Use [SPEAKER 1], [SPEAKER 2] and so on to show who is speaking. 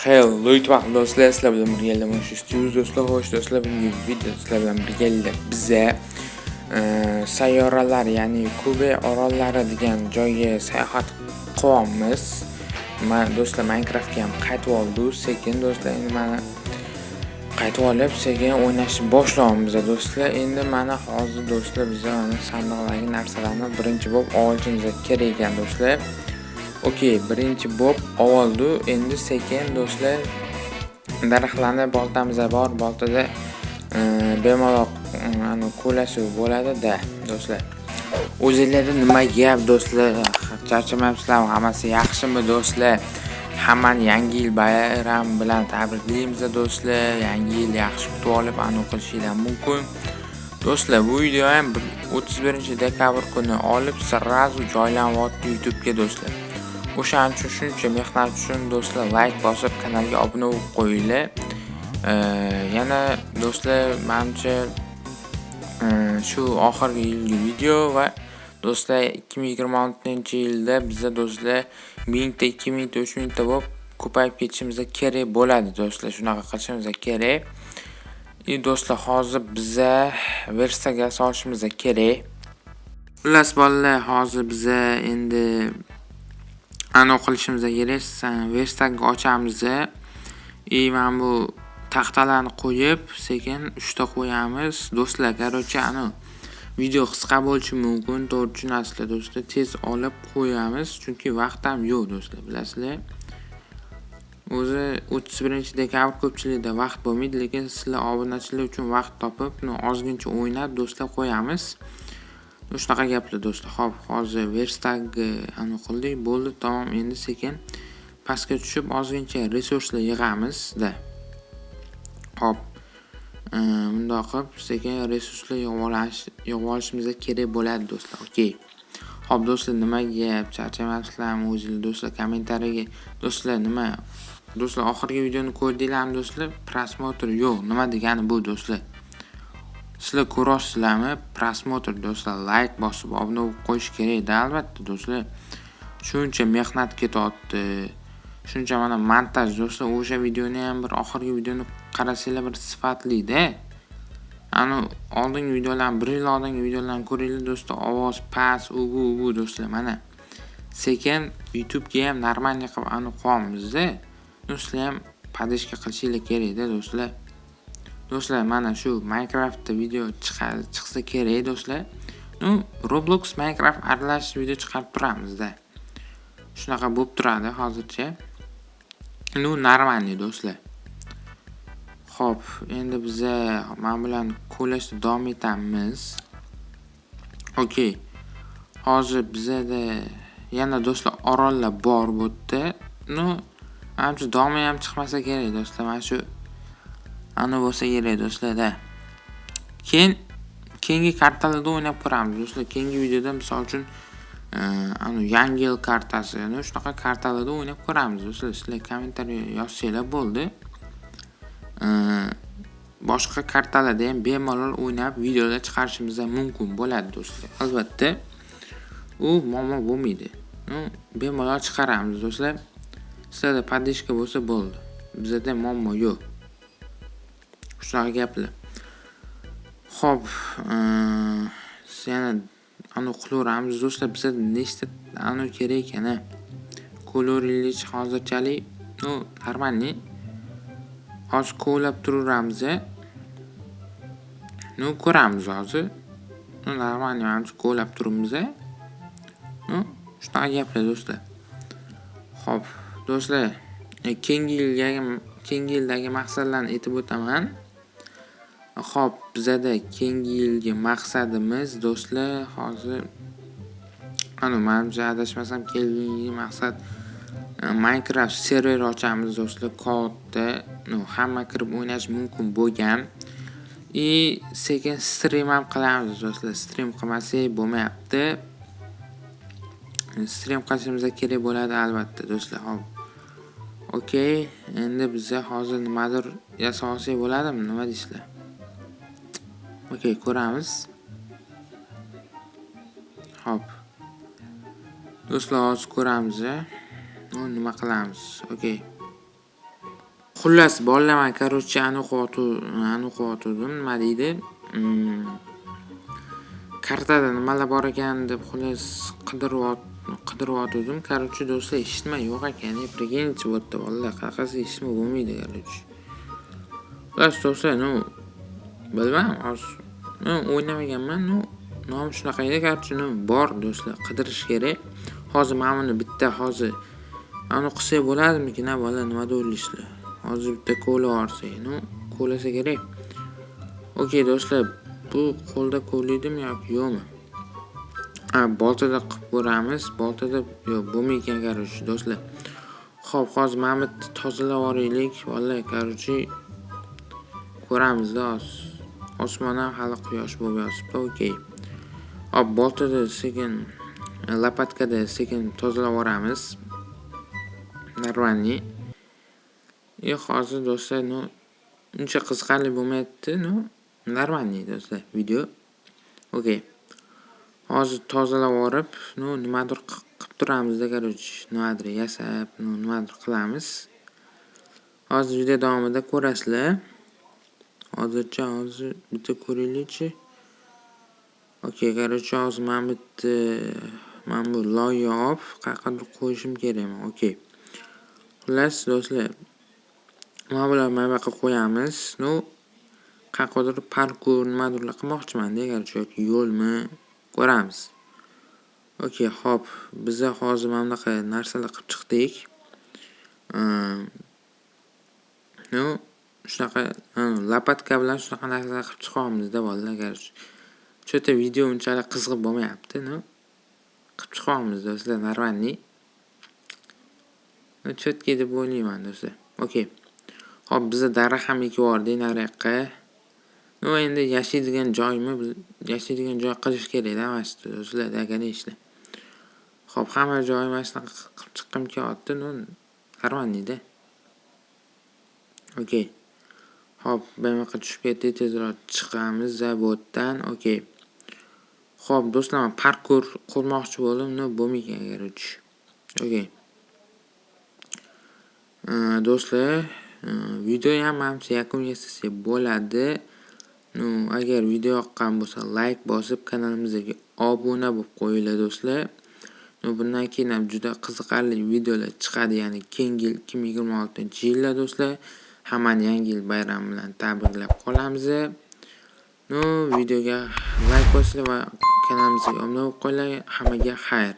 [SPEAKER 1] Hello YouTube do'stlar, sizlar bilan birgalikda mana shu Steve do'stlar. Xo'sh do'stlar, bugungi video sizlar bilan birgalikda biza sayyoralar, ya'ni Kube orollari degan joyga sayohat qilyapmiz. Man do'stlar, Minecraftga ham qaytib oldik sekin do'stlar, endi mana qaytib olib, sekin o'ynashni boshlayapmiz do'stlar. Endi mana hozir do'stlar, biza mana sandiqdagi narsalarni birinchi bo'lib olishimiz kerak ekan do'stlar. Okey, birinchi bo'lib oldi. Endi sekin do'stlar, daraxtlarni boltamiz bor, boltada bemalol ani ko'lasi bo'ladi-da do'stlar. O'zinglarda nima gap do'stlar? Charchamayapsizlarmi? Hammasi yaxshimi do'stlar? Hammani Yangi yil bayram bilan tabriklaymiz do'stlar. Yangi yil yaxshi kutib olib, anu qilishinglar mumkin. Do'stlar, bu video ham 31 dekabr kuni olib, сразу joylanyapti YouTube'ga do'stlar. O'shaning uchun shuncha mehnat uchun do'stlar, like bosib, kanalga obuna bo'lib qo'yinglar. Yana do'stlar, manimcha shu oxirgi yilgi video va do'stlar, 2026-yilda biza do'stlar 1000 ta, 2000 ta, 3000 ta bo'lib ko'payib ketishimiz kerak bo'ladi do'stlar. Shunaqa qilishimiz kerak. И do'stlar, hozir biza верстак ga solishimiz kerak. Xullas bolalar, hozir biza endi anavi qilishimiz kerak. Верстак ga ochamiz. И mana bu taxtalarni qo'yib, sekin 3 ta qo'yamiz. Do'stlar, короче, anu video qisqa bo'lishi mumkin, to'g'ri tushunasizlar do'stlar. Tez olib qo'yamiz, chunki vaqt ham yo'q do'stlar, bilasizlar. O'zi 31 dekabr ko'pchilikda vaqt bo'lmaydi, lekin sizlar obunachilar uchun vaqt topib, ozgincha o'ynab do'stlar qo'yamiz. Shunaqa gaplar do'stlar. Xo'p, hozir верстак ni anavi qildik, bo'ldi, tamom. Endi sekin pastga tushib, ozgincha resurslar yig'amiz-da. Xo'p, bundoq qilib sekin resurslar yig'ib olishimiz kerak bo'ladi do'stlar. Okey. Xo'p do'stlar, nima gap? Charchamayapsizlarmi o'zinglar do'stlar? Kommentariyaga do'stlar, nima? Do'stlar, oxirgi videoni ko'rdinglarmi do'stlar? Просмотр yo'q. Nima degani bu do'stlar? Sizlar ko'ryapsizlarmi? Просмотр do'stlar, like bosib obuna bo'lib qo'yish kerak-da albatta do'stlar. Shuncha mehnat ketyapti. Shuncha mana montaj do'stlar, o'sha videoni ham bir oxirgi videoni qarasanglar bir sifatli-da. Ani oldingi videolarni, bir yil oldingi videolarni ko'ringlar do'stlar, ovoz past, u bu u bu do'stlar, mana. Sekin YouTube'ga ham нормальный qilib aniq qo'yamiz-da. Sizlar ham поддержка qilishinglar kerak-da do'stlar. Do'stlar, mana shu Minecraftda video chiqsa kerak do'stlar. Ну, Roblox, Minecraft aralash video chiqarib turamiz-da. Shunaqa bo'lib turadi hozircha. Ну, нормальный do'stlar. Xo'p, endi biza mana bularni ko'ylashda davom etamiz. Okey. Hozir bizada yana do'stlar orollar bor bu yerda. Ну, manimcha domi ham chiqmasa kerak do'stlar. Mana shu ani bo'lsa kerak do'stlar-da. Keyin keyingi kartalarda o'ynab ko'ramiz do'stlar. Keyingi videoda misol uchun anu Yangi yil kartasi, shunaqa kartalarda o'ynab ko'ramiz do'stlar. Sizlar kommentariy yozsanglar bo'ldi. Boshqa kartalarda ham bemalol o'ynab videolar chiqarishimiz ham mumkin bo'ladi do'stlar. Albatta, u muammo bo'lmaydi. Ну, bemalol chiqaramiz do'stlar. Sizlarda поддержка bo'lsa bo'ldi. Bizada muammo yo'q. Shunaqa gaplar. Xo'p, yana anu qilaveramiz do'stlar. Bizada nechta anu kerak ekan a? Ko'laveraylik hozirchalik. Ну, нормальный. Hozir kovlab turaveramiz. Ну, ko'ramiz hozir. Ну, нормальный, manimcha kovlab turibmiz. Ну, shunaqa gaplar do'stlar. Xo'p, do'stlar, keyingi yildagi maqsadlarni aytib o'taman. Xo'p, bizada keyingi yilgi maqsadimiz do'stlar, hozir anu manimcha adashmasam keyingi maqsad Minecraft server ochamiz do'stlar, katta, ну, hamma kirib o'ynashi mumkin bo'lgan. И sekin stream ham qilamiz do'stlar. Stream qilmasak bo'lmayapti. Stream qilishimiz kerak bo'ladi albatta do'stlar. Xo'p. Okey, endi biza hozir nimadir yasa olsak bo'ladimi? Nima deysizlar? Okey, ko'ramiz. Xo'p. Do'stlar, hozir ko'ramiz. Nima qilamiz? Okey. Xullas, bolalar, man, короче, anaqa anaqa, nima deydi, kartada nimalar bor ekan deb, xullas, qidiryotgandim. Короче, do'stlar, eshitma yo'q ekan. Прикиньте, bu yerda, bolalar, qanaqasi eshitma bo'lmaydi, короче. Xullas, do'stlar, ну, bilmadim, hozir, ну, o'ynamaganman, ну, nomi shunaqa edi, короче, ну, bor, do'stlar, qidirish kerak. Hozir mana buni bitta, hozir anaqa qilsak bo'ladimikin, a, bolalar, nima deb o'ylaysizlar? Hozir bitta kovlab yuborsak, ну, kovlasa kerak. Okey, do'stlar, bu qo'lda kovlaydimi yoki yo'qmi? A, boltada qilib ko'ramiz. Boltada yo'q, bo'lmaykan, короче, do'stlar. Xo'p, hozir mana bu yerni tozalab yuboraylik, bolalar, короче, ko'ramizda hozir. Osmon ham hali quyosh bo'lib yotibdi, okey. Hop, boltada sekin, лопатка da sekin tozalab yuboramiz. Нормальный. И hozir, do'stlar, ну, uncha qiziqarli bo'lmayapti, ну, нормальный, do'stlar, video. Okey. Hozir tozalab yuborib, ну, nimadir qilib turamizda, короче, nimadir yasab, ну, nimadir qilamiz. Hozir video davomida ko'rasizlar. Hozircha, hozir bitta ko'raylikchi. Okey, короче, hozir mana bu yerda mana bu loyni olib, qayerqadir qo'yishim kerakmi? Okey. Xullas, do'stlar, mana bularni mana bu yoqqa qo'yamiz. Ну, qayerqadir parkur nimadirlar qilmoqchiman-da, короче, yoki yo'lmi, ko'ramiz. Okey, xo'p, biza hozir mana bunaqa narsalar qilib chiqdik. Ну, shunaqa лопатка bilan shunaqa narsalar qilib chiqyapmiz-da, bolalar, короче. Чё-то video unchalik qiziq bo'lmayapti, ну, qilib chiqyapmiz, do'stlar, нормальный. Ну, чёткий deb o'ylayman, do'stlar. Okey. Xo'p, biza daraxt ham ekib yubordik nariyoqqa. Ну, endi yashaydigan joymi, yashaydigan joy qilish kerakda mana shu do'stlar, конечно. Xo'p, hamma joyi mana shunaqa qilib chiqqim kelyapti, ну, нормальный da. Okey. Xo'p, bu yoqqa tushib ketdik, tezroq chiqamiz bu yerdan. Okey. Xo'p, do'stlar, man parkur qurmoqchi bo'ldim, но bo'lmaykan, короче. Okey. Do'stlar, videoni ham manimcha yakun yasasak bo'ladi. Ну, agar video yoqqan bo'lsa, layk bosib, kanalimizga obuna bo'lib qo'yinglar, do'stlar. Ну, bundan keyin ham juda qiziqarli videolar chiqadi, ya'ni keyingi yil, 2026-yilda, do'stlar. Hammani Yangi yil bayrami bilan tabriklab qolamiz. Ну, videoga layk bosinglar va kanalimizga obuna bo'lib qo'yinglar. Hammaga xayr.